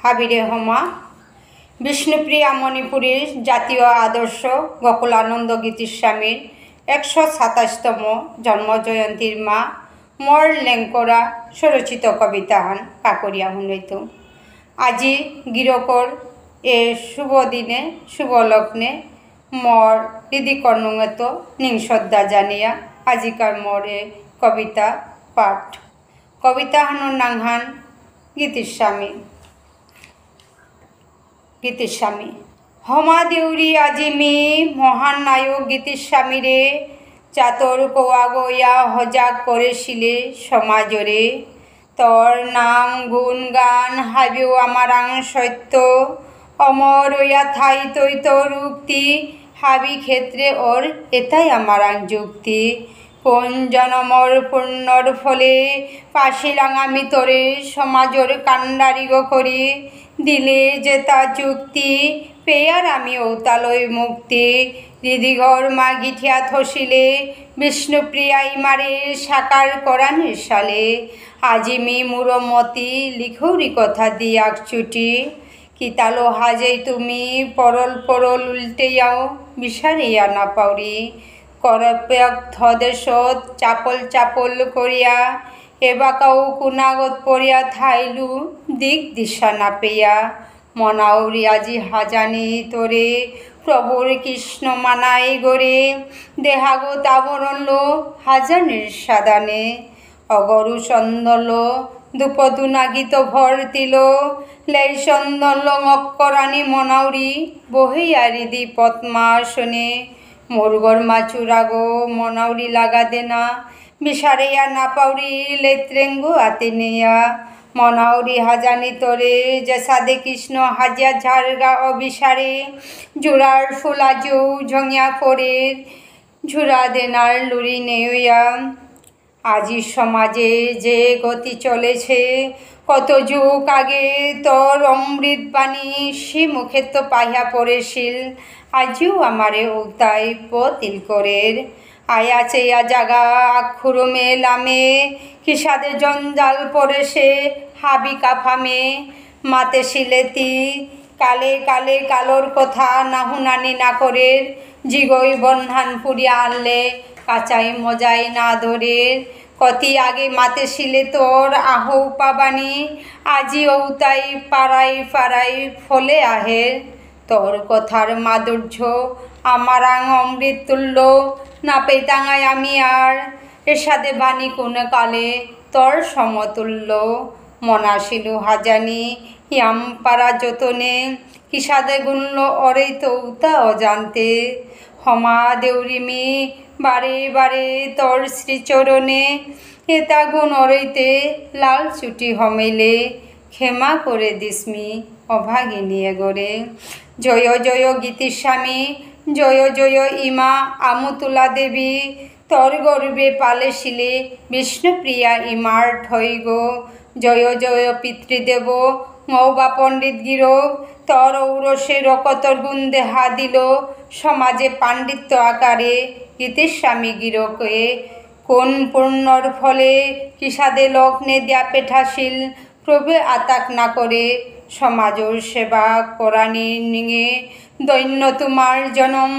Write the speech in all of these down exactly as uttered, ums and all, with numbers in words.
হাবিরে হমা। বিষ্ণুপ্রিয়া মণিপুরীর জাতীয় আদর্শ গোকুলানন্দ গীতিস্বামীর একশো সাতাশতম জন্ম জয়ন্তীর মা মোর লেংকরা স্বরচিত কবিতাহান কাকরিয়া হুনৈতু। আজি গিরকর এ শুভ দিনে, শুভ লগ্নে মোর হৃদি কর্ণঙেত নিংশ্রদ্ধা জানিয়া আজিকার মোর এ কবিতা পাঠ। কবিতাহানর নাঙহান গীতিস্বামী। গীতিস্বামী। হমা দেউরি আজি মি মহান নায়ক গীতিস্বামীরে চাতর কোয়াগয়া হজাক করেসিলে সমাজরে। তোর নাম গুণ গান হাবিও আমারাং সত্য, অমর অয়া থাইতই তোর উক্তি, হাবি ক্ষেত্রে অর এতাই আমারাং যুক্তি। কোন জনমর পুণ্যর ফলে পাশিলাং আমি তোরে সমাজর কাণ্ডারিগ করি, দিলে যেতা যুক্তি, পেয়ার আমি ঔতালয় মুক্তি। হৃদিঘর মা গিঠিয়া থসিলে বিষ্ণুপ্রিয়া ইমারে সাকার করানির সালে। আজি মি মুরমতি লিখৌরি কথা দিয়াক চুটি। কিতালো হাজেই তুমি পরল পরল উল্টেয়াও বিচারিয়া না পাউরি। করপেক থদেশত চাপল চাপল করিয়া এবাকাও কুনাগত পড়িয়া থাইলু দিক দিশা না পেয়া। মনাউরি আজি হাজানি তোরে প্রভুর কৃষ্ণ মানাই গরে দেহাগত আবরণ লো হাজানির সাদানে। অগরু চন্দল, ধূপ ধূনা ঘিত ভর্তিল, লেই চন্দল মক্করানি মনাউরি, বহিয়ারি দি পদ্মাসনে। মুরগর মাচুরাগো মনাউরি লাগা দেনা, বিচারেয়া না পাউরি লেত্রেঙ্গু আতিনেয়া। মনাউরি হাজানি তোরে, যেসাদে কৃষ্ণ হাজিয়া ঝারগা অবিচারে, জুড়ার ফুলা জু ঝঙিয়া পড়ের, ঝুরা দেনার লুরি নেউয়া। আজি সমাজে যে গতি চলেছে, কত যুগ আগে তোর অমৃত বাণী সে মুখেত্ত পাহিয়া পড়েছিল, আজিও আমারে উতাই পতিল করের। আয়া চেয়া জাগা আক্ষুরমে লামে, কিসাদে জঞ্জাল পড়েছে হাবি কাফামে, মাতে সিলেতি, কালে কালে কালর কথা না হুনানি না করের, জিগই বন্ধান পুরিয়া আনলে, কাচাই মজাই না ধরের। কতি আগে মাতেসিলে তোর আহৌ পাবানি, আজি ঔতাই পারাই পারাই ফলে আহের। তোর কথার মাধুর্য আমারাং অমৃত তুল্য, না পেতাঙাই আমি আর, এসাদে বাণী কোন কালে তোর সমতুল্য। মনাসিলু হাজানি ইয়াম পারা যতনে, কিসাদে গুণল অরে তৌতা অজান্তে। হমা দেউরিমি বারে বারে তোর শ্রীচরণে, এতা গুণ অরৈতে লাল চুটি হমেলে, ক্ষমা করে দিসমি অভাগিনী এগরে। জয় জয় গীতিস্বামী, জয় জয় ইমা আমুতুলা দেবী, তোর গর্ভে পালেসিলে বিষ্ণুপ্রিয়া ইমার ঠৈগ। জয় জয় পিতৃদেব, মৌবা পণ্ডিত গিরক, তোর ঔরসে রকতর গুণ দেহা দিল, সমাজে পাণ্ডিত্য আকারে গীতিস্বামী গিরকে। কোন পুণ্যর ফলে কিসাদে লগ্নে দিয়া পেঠাসিল, প্রভু আতাক না করে সমাজর সেবা করানি নিঙে। ধন্য তোমার জনম,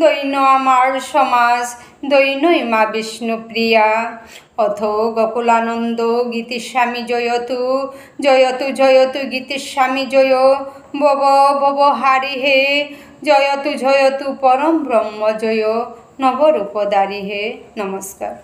ধন্য আমার সমাজ, ধন্য ইমা বিষ্ণুপ্রিয়া। অথ গোকুলানন্দ গীতিস্বামী জয়তু, জয়তু জয়তু গীতিস্বামী জয়, ভব ভব হারি হে, জয়তু জয়তু পরম ব্রহ্ম জয়, নবরূপধারী হে। নমস্কার।